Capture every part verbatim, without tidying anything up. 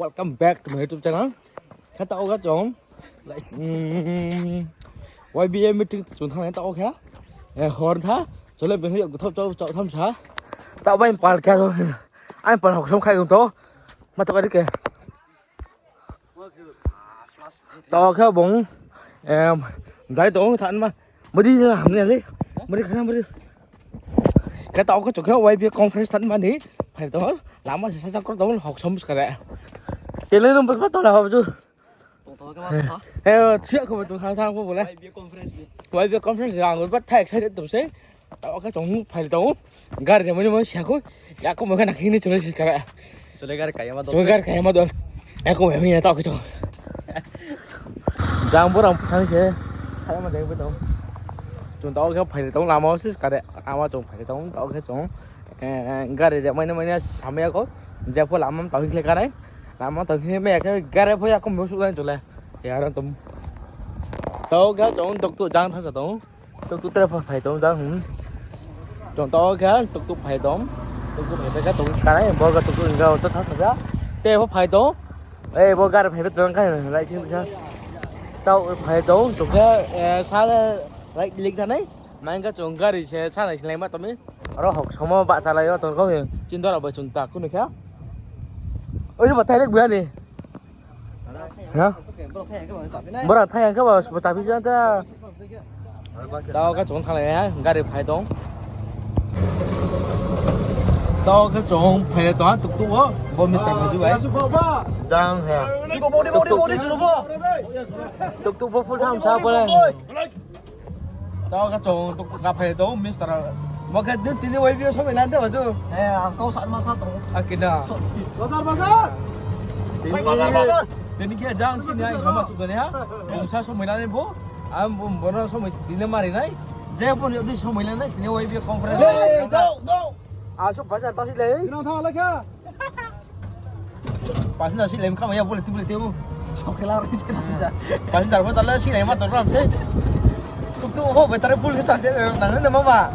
Welcome back to my YouTube channel. Khe taoh khe chung, mm, Y B A meeting chung thanng nai taoh khe. Eh, hor tha, chole bini yakgu thao chao chao tham sa. Taoh bai pal khe, ang pal hoksom khai tong to. Ma taoh khe di khe. Taoh khe bung, em, dai tong thanng ma. Bodi ham ni le. Bodi khana bodi. Khe taoh khe chung khe Y B A conference thanng ma ni. Phai tong. Lama se sa sa kor tong hoksom skare. Tele nung bos ba tong la hab ju. Tong tong khe ma tong. Eh, thiak khe ba tong thanng thanng bo le. Y B A conference ni. Y B A conference ang ba tha excited tong se. Taoh khe chung phai tong. Gari de mani mani siya ko. Ya ko mo khe na khini chole se kara. Chole gari kaya ma do. Chole gari kaya ma do. Ya ko mo khe taoh khe chung. Jang borang phang se. Kaya ma de bo tong. Chung taoh khe phai tong lama se kare. Lama chung phai tong taoh khe chung. Eh, gari de mani mani samai ya ko. Je pho lama taoh khe kare. Lama taoh khe me ya khe gari pho ya ko mo su lai chole. Ya ran tum. Taoh khe chung tok tu jang thang sa tong. Tuk tuk tre phai tong jang, hmm. Chung taoh khe tuk tuk phai tong. Tuk tuk phai khe tuk tuk kanai, bo khe tuk tuk hingga to thang thang ya. Te bo phai tong. Eh, bo gari phai tong khe, lai thing khe. Taoh phai tong, chung khe, eh, sa le, lai lik thanai. Main khe chung gari se sa nai singlai ma tong mi. Aro hok somo ba chalai yo tong kho, chindor abo chung ta kunu khe. Oi, ba thai lik bua ni. Ha? Bora thai ang khe ba, bo chapi jang ta. Taoh khe chung thanglai ha, gari phai tong. Taoh khe chung phai tong ha, tuk tuk o, bo mister phai ju bai. Jang he. Tuk tuk bo full tham sa pore. Taoh khe chung tuk tuk ka phai tong, mister. Bo khe din tini Y B A somai lan de ba ju. Eh, ang kau sa ma sa tong. Akina. Bazar, bazar. Tini, bazar, bazar. Tini khe jang chini ai sama chuk dani ha. Bung sa somai lan bo. Ang bung bono somai tini mari nai. Je bo ni odi somai lan nai, tini Y B A conference. Hey, dau, dau. Asu pasal tasi le. Kena tha le khe. Pasal tasi le, kama ya boleh tu boleh tu. Sok khe la ri se tu ja. Pasal tar pho ta le si le ma tor ram se. Tuk tuk ho battery full khe sa de nang ne mama.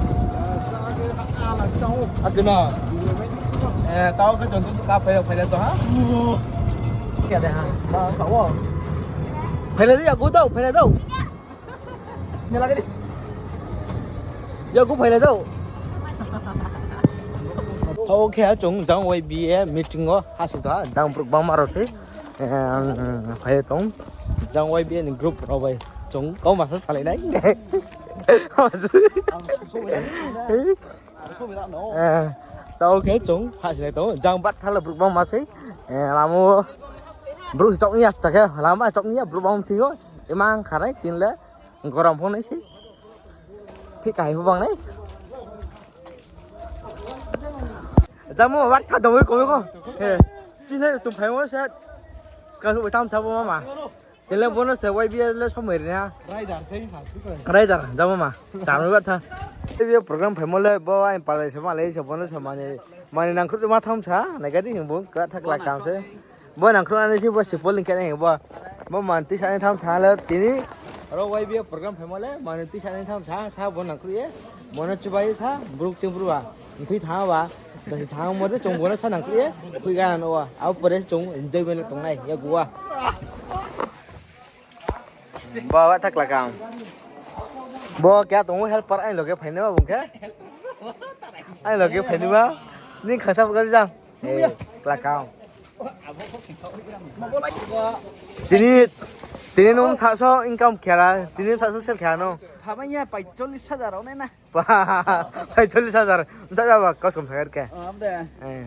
Adu na. Eh, taoh khe chung tuk tuk ka phai phai le to ha. Kya de ha. Ba ka wo. Phai le ya go dau, phai le dau. Ni lagi di. Ya, ku phai le dau. Taoh khe chung jang Y B A meeting o hasi ta jang brouh bangma rao se, eh, phai tong. Jang Y B A ni group rao bai chung kau masa salai nai. Eh, taoh khe chung hasi nai tong. Jang bat thala brouh bangma se, eh, lamo brouh chok ni ya, chakhe lama chok ni ya, brouh bang thing o. Imang kharai tin le. Gorom pho nai se. Phi kahai pho bang nai. Jamo, wat tha dong ko ko. He. Chin hai tum phai mo se. Ska su tam cha bo mama. Tele bono se Y B A le somai ri ha. Rider se ha. Rider, jamo ma. Cham wat tha. Y B A program phai mo le bo ai palai se ma le se bono se mani. Mani nangkhruh ma tham sa. Nai ga di hing bo. Ka thak la kam se. Bo nangkhruh ani si bo sipol ni khe nai bo. Bo mani tisa ni tham sa le tini. Aro Y B A program phaimo le mani tisa ni tham sa, sa bo nangkhruh ye. Bo no chubai sa, bruk ching bruk ba. Nthui thang ba. Dasi thang mo de chung bo no sa nangkhruh ye. Khui ga no wa. Abo pore chung enjoy le tongnai ya gua. Bo wa thak lakam. Bo kya tong helper ai loge phainai ba bung khe. Ai loge phainai ba. Ning khasa bo ga jang. Eh, lakam. Tini, tini nung saso income khela, tini saso sel khela no. Phamai ya, paichollis hajar rao nai na. Paichollis hajar, nta jaba, koskom thagar khe. Oh, am de. Eh.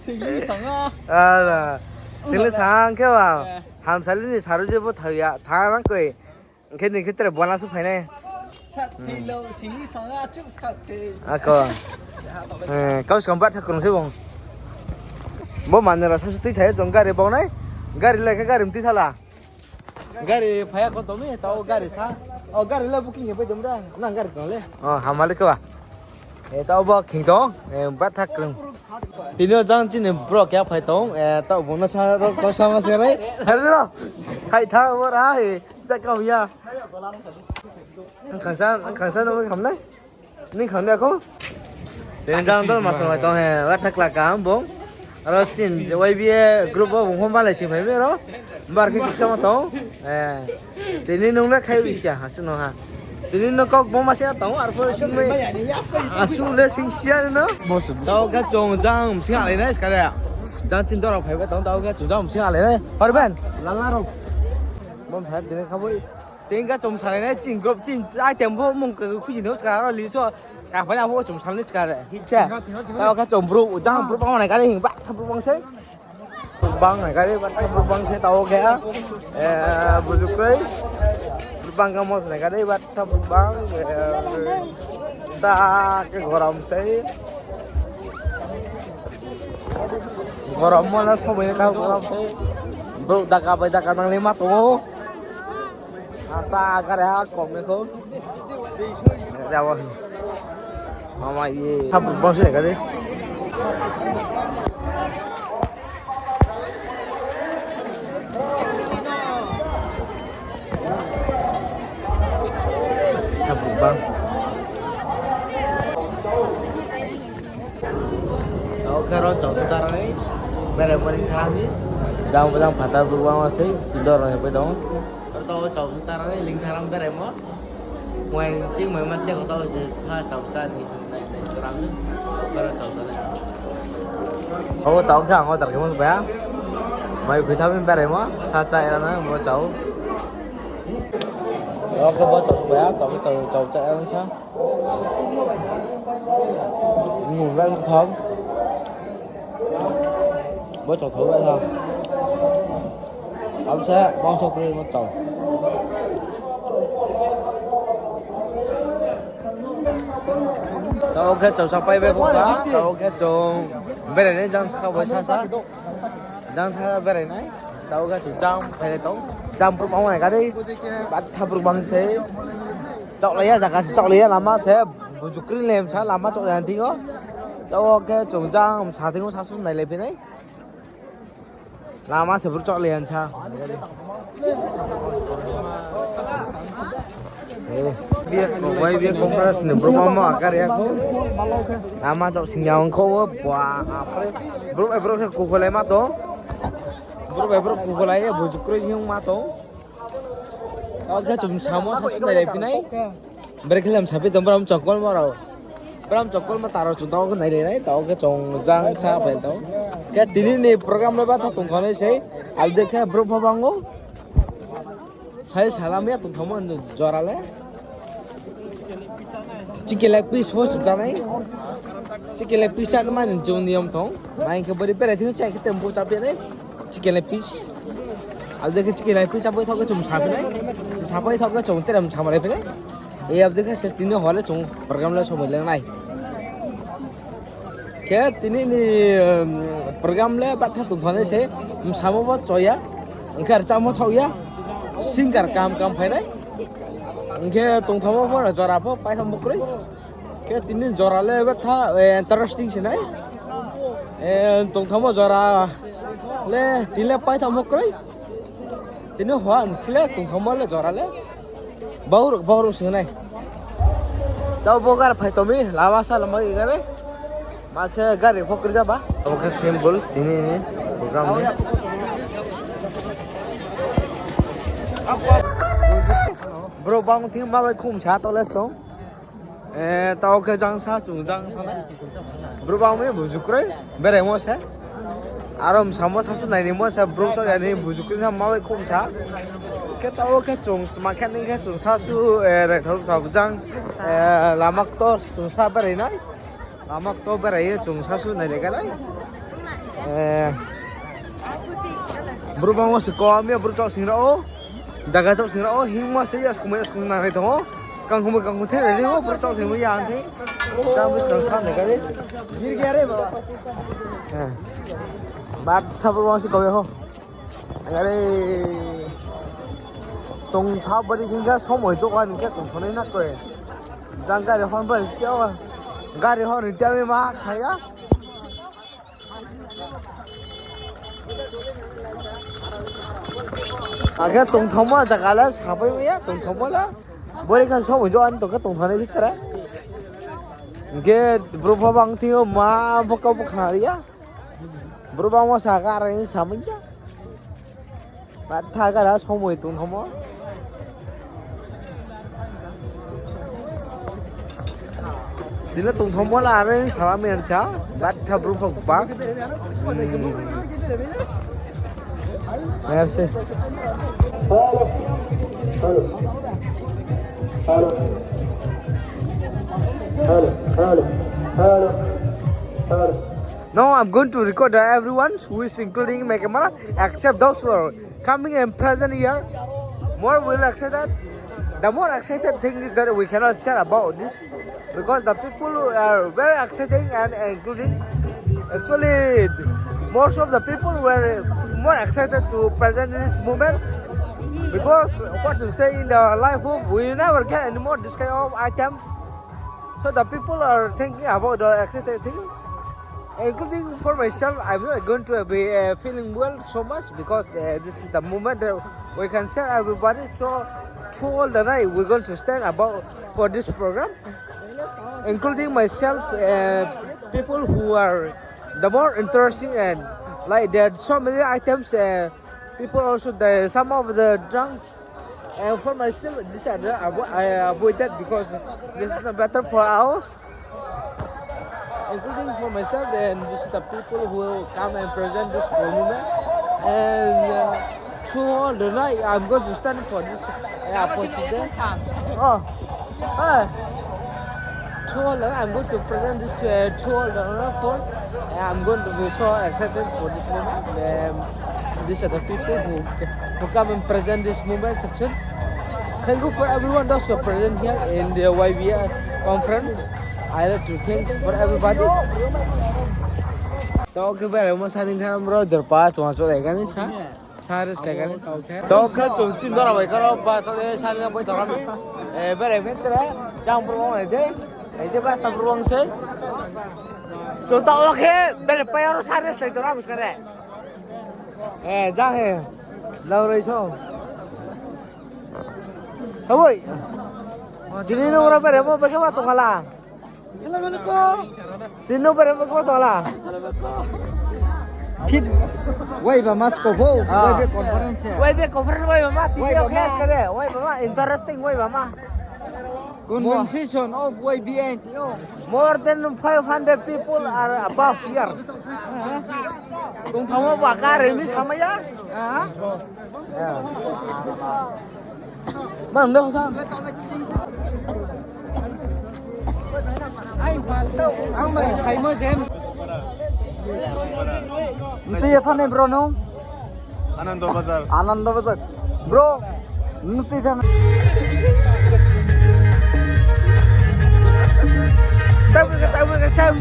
Singli sanga. Ala, singli sang khe ba. Eh. Hamsali ni saru je bo thaya, tha nang koi. Khe ni khe tere bona su phainai. Sat thei lo, singli sanga chu sat thei. Ako. Eh, kau skam bat thakrung se bong. Bo manjara sa su tui sa ye jong gari bong nai. Gari lai khe gari mtui thala. Gari phaya ko tomi, tao gari sa. Oh, gari la booking he pai dum da. Nang gari tong le. Oh, hamale ko ba. Eh, tao bo khing tong, eh, bat thak krung. Tini o jang chini bro kya phai tong, eh, tao bo no sa ro ko sa ma se rai. Hari ro. Hai tha bo ra he, ja ka ya. Ang khasa, ang khasa no kham nai. Ni kham nai ko. Jang dol masong lai tong he, wa thakla kaham bung. Aro chin, Y B A group wo bung hom balai sing phai mi ro. Bar khe kisa ma tong. Tini nung le khai wi sia, ha, suno ha. Tini no kok bo ma sia tong, arphuh sing mai. Asu le sing sia no. Tao khe chung jang sing alai nai skare. Jang chin dora phai ba tong, tao khe chung jang sing alai nai. Hor ben. Lala rok. Bom sa tini kha boi. Tini khe chung salai nai, chin group, chin item pho mung khe khuji no skare ro liso. Kaphai na pho chung salai nai skare. Hit se. Tao khe chung bru, jang bru bang nai kare hing ba, bru bang se. Bang nai kare ba, bru bang se tao khe. Eh, buju kroi. Bru bang khe mos nai kare ba, bru bang. Eh, ta khe gorom se. Gorom mo na somoi ka gorom se. Bru daka bai daka nang le ma tong o. Asta gari ha kom ni kho. Jabo. Mama ye. Sab bang se gari. Sab bang. Tao khe ro chau khe chá rang nai. Berai mo ni kha ni. Jang bo jang phatar bru bang ma sei, tindor rang pai tong. Tao chau khe chá rang nai, ling tharam berai mo. Wai ching mai ma che ko tao je chá chau chá ni nai nai chá rang nai. Karo chau chá nai. Abo tao khe ang order khe mo ba. Mai phi thabi berai mo, sa chá era na mo chau. Tao khe bo chau ba, tao khe chau chau chá era sa. Bung bai thang. Bo chau thau bai thang. Abo se bang so kri mo chau. Tao khe chau sa pai bai kho ba, tao khe chung berai nai jang sa bai sa sa. Jang sa berai nai. Tao khe chung jang phai nai tong. Jang bru bang nai kare. Batha bru bang se. Chaohlai ya, jaga se chaohlai ya, lama se buju kri le msa, lama chaohlai ya thing yo. Tao khe chung jang msa thing yo sasu nailai phi nai. Lama se bru chaohlai ya msa. Eh, Y B A Congress ni bru bang ma kar ya kho. Lama chaoh sing ya ong kho, bua, apre. Bru bai bru khe kukulai ma tong. Bru bai bru kukulai ye buju kri hing ma tong. Tao khe chung samo sasu nailai phi nai. Brekhe le msa phi tong bram chokol ma rao. Bram chokol ma taro chung tao khe nailai nai, tao khe chung jang sa phai tong. Khe tini ni program le batha tong thonai sei. Abo dei khe brouh pho bang ou. Sai salam ya tong thamo jora le. Chicken leg piece pho chung chá nai. Chicken leg piece chá mani chung niyom tong. Nai khe bari berai thing chá khe tempo chá phi nai. Chicken leg piece. Abo dei khe chicken leg piece chá pai thok khe chung sa phi nai. Sa pai thok khe chung tere msa malai phi nai. E abo dei khe se tini hor le chung program le somoi le nai. Khe tini ni, um, program le batha tong thonai se, msamo bo choya, hing khe rchamo thaoh ya, singer kaham kaham phai nai. Hing khe tongthamo pho jora pho paithamo kroi. Khe tini jora le batha, eh, interesting se nai. Eh, tongthamo jora le tini le paithamo kroi. Tini hor khe le tongthamo le jora le. Baurok, baurok se nai. Tao bo gari phai tong mi, lama sa lama gari. Ma se gari pho kri jaba. Abo khe symbol tini ni program ni. Brouh bang thing ma bai khum sa tong le chung. Eh, tao khe jang sa chung jang thanai. Brouh bang mi buju kroi, beraimo se. Aro msamo sasu nainimo se, brouh chaoh ya ni buju kroi sa ma bai khum sa. Khe tao khe chung, ma khe ni khe chung sasu, eh, rethok thok jang, eh, lama ktor chung sa berai nai. Lama ktor berai ye chung sasu nailai kha nai. Eh, brouh bang wo se kom ya, brouh chaoh sing rao. Jaga chaoh sing rao, hingma se ya, skumai ya, skum nangnai tong ou. Kangkhumai kangkhum the, ready ou, brouh chaoh sing ya, ang the. Jang brouh chaoh sa nai kha re. Gir gaya re, baba. Eh. Batha brouh bang se kom ya ho. Are, tongtha bari hingkha somoi jokha ni khe tongthonai na koi. Jang gari hon bai khe o, gari hon ni tei ma khaya. Akhe tongthoma jaga le sapai maya, tongthoma le. Bari kha somoi jokha ni tongkhe tongthonai khe kara. Hing khe brouh pha bang thing yo ma bo kau bo khna ri ya. Brouh bangmo sa kha rang samai ya. Batha kha da somoi tongthomo. Tini tongthomo la are sala men cha. Batha brouh pha bang. Hmm. Mersi. Now I'm going to record the everyone who is including my camera, except those who are coming and present here. More will excited. The more excited thing is that we cannot share about this because the people are very exciting and including. Actually, most of the people were more excited to present this moment because what to say in the life of we never get any more this kind of items. So the people are thinking about the exciting thing, including for myself. I'm not going to be uh, feeling well so much because uh, this is the moment that we can share everybody. So through all the night, we're going to stand about for this program, including myself, uh, people who are the more interesting and like there are so many items. Uh, people also there some of the drunks. And for myself, this I, avo- I avoid that because this is not better for us. Including for myself and just the people who come and present this monument. And uh, through all the night, I'm going to stand for this uh, opportunity. Oh, uh, through all the night, I'm going to present this uh, through all the night for. Uh, I'm going to be so excited for this moment. Um, these are the people who who come and present this moment section. Thank you for everyone those who are present here in the Y B A conference. I like to thank for everybody. To khe berai mo sani thanng bro, derpa chungha chulai kani sa. Sa rest lai kani to khe. To khe chung chin dora bai karo ba to le sani bai to kami. Eh, berai phin tre. Jang bro wang je. Ai je ba ta bro wang se. Chung to khe berai pai aro sa rest lai to ram skare. Eh, jang he. Lau roi so. Haboi. Tini no ora berai mo bese ba tongkhala. Tini no berai mo bese ba tongkhala. Fit. Wai ba mas ko ho. Ah. Wai be conference. Wai be conference wai ba ma. Tini o khas kare. Wai ba ma interesting wai ba ma. Conversation of Y B N T O. More than five hundred people are above here. Tongthamo ba kare mi samaya. Mang de hosan. Ang mai khaimo sem. Nti ya thane bro no. Anando Bazar. Anando Bazar. Bro, nti thana. Tabu ke, tabu ke, Sam.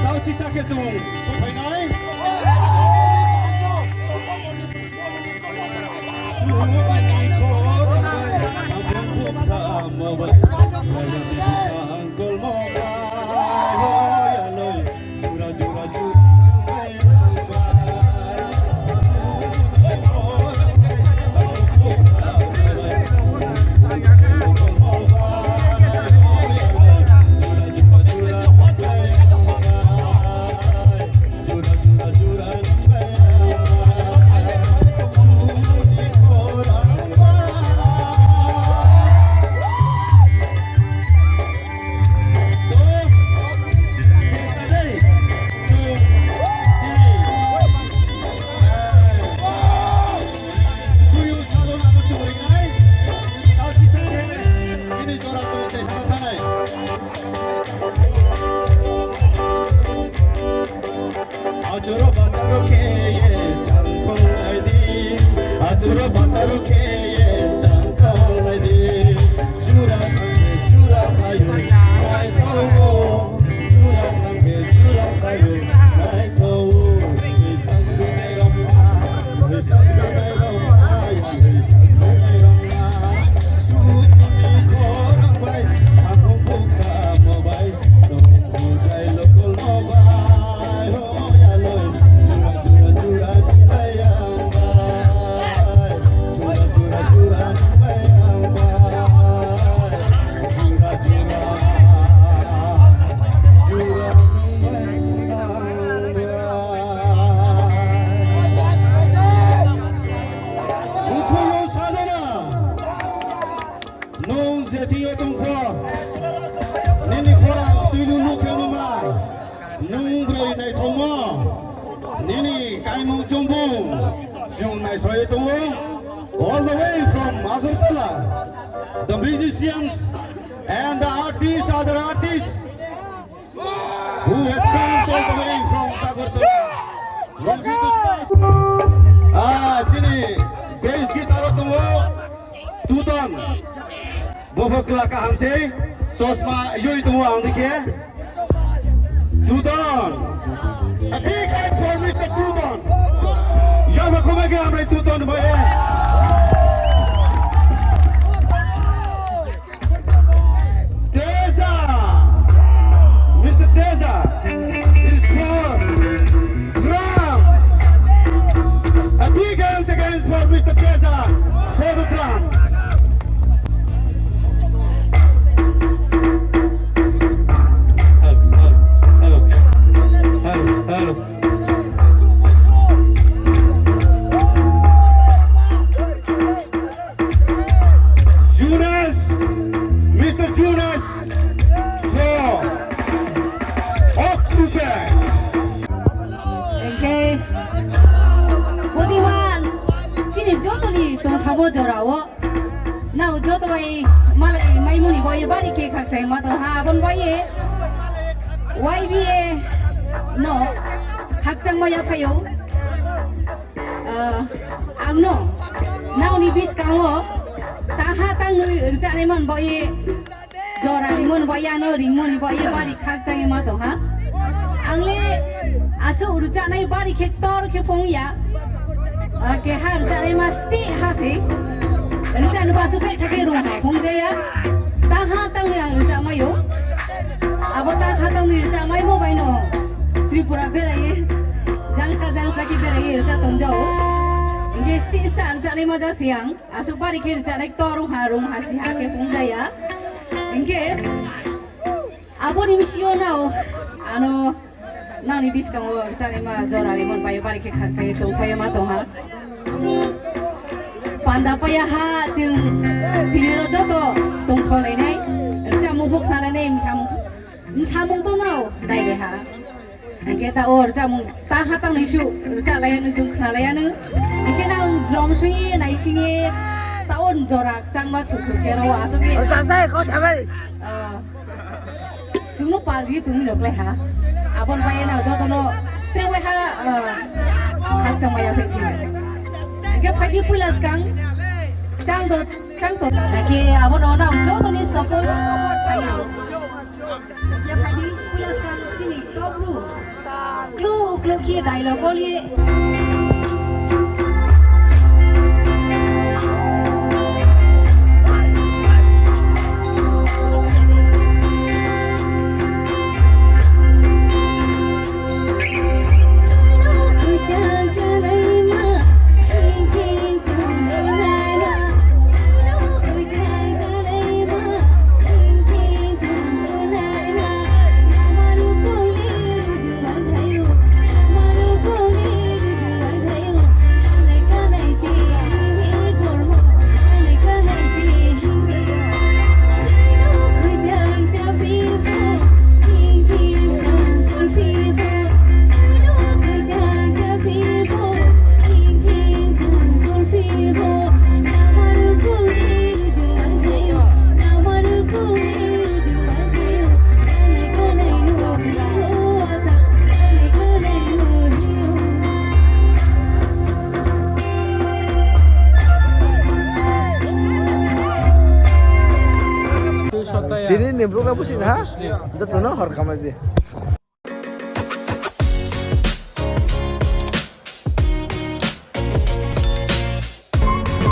Tau sisa khe chung sophainai. Achuro bataro khe ye chang thonglai di. Achuro bataro khe ye chang thonglai di. Jura thangbe jura phayo naithaoh o. Jura thangbe jura phayo naithaoh o. Ri sangdunai rao ma, ri sangdunai rao ma, ri sangdunai rao ma. Suni khorang bai, ang bukta mo bai. Nung bujai lokol mo bai, ho Tini nukhe nungnai, nung broi naithaomo, nini kaimung chongbung, chung naisao ye tong ou. All the way from Agartala, the musicians and the artists, other artists who have come all the way from Agartala. Will be discussed. Ah, chini bass guitar o tong ou, Tuton. Bo pho kla kaham sei, chosma yoi tong ou ang dei khe. Tuton. A big hand for Mister Tuton. Yaba khoma khe hambai Tuton bai ye. Teja. Mister Teja is for drum. A big hands again for Mister Teja for the drum. Hello, hello, hello, hello, hello. Jonas, Mister Jonas, for October. Hing khe, budiman, chini joto ni tongthamo jora wo. Nrao joto bai malai maimo ni baoh ye bari khe khakchangma tong ha, abo ni baoh ye Y B A no khakchangma yaphai ou. Ah, ang no, nrao ni buskang wo, tangha tangnoi rchanaima ni baoh ye, jora rimo ni baoh ye, ano ringmo ni baoh ye, bari khakchangma tong ha. Ang le asuh rchanai bari khe ktor khe phong ya. Ah, keha rchanaima steh ha se. Rchana ba asuh khe thakhe rung ha phong ja ya. Tangha tangnoi ang rchamai ou. Abo tangha tangnoi rchamaimo bai no Tripura berai ye, jangsa jangsa khe berai ye rcha tong ja ou. Hing khe steh steh rchanaima ja se ang. Asuh bari khe rchanai ktor ong ha, rung ha, si ha khe phong ja ya. Hing khe, abo ni bsing yo nrao, ano, nrao ni buskang wo rchanaima jora rimo ni baoh ye bari khe khakchang ye tongthao ye ma tong ha. Panda pai ya ha, chung tini rao joto tongthao lai nai, rchamung pho khnalai nai, bsamung, bsamung to nrao nai le ha. Hing khe taoh wo rchamung tangha tangnoi suh rchalai ya no, chung khnalai ya no. Hing khe nang jrom sing ye, naising ye, taoh wo jora kchangma chukchuk khe ro achouh ye. Ah, chung no pal ri tong ni rao klái ha. Abo ni bai ye nrao joto no tre waiha, ah, khakchangma ya khe khe. Hing khe phai di poila skang, kchang to, kchang to. Hing khe abo no nrao joto ni support sa ya. Khe phai di, poila skang chini kau bru. Klu, klu khe dialogue kol ye. Tini ni program busi ha? Joto no hor kamai di.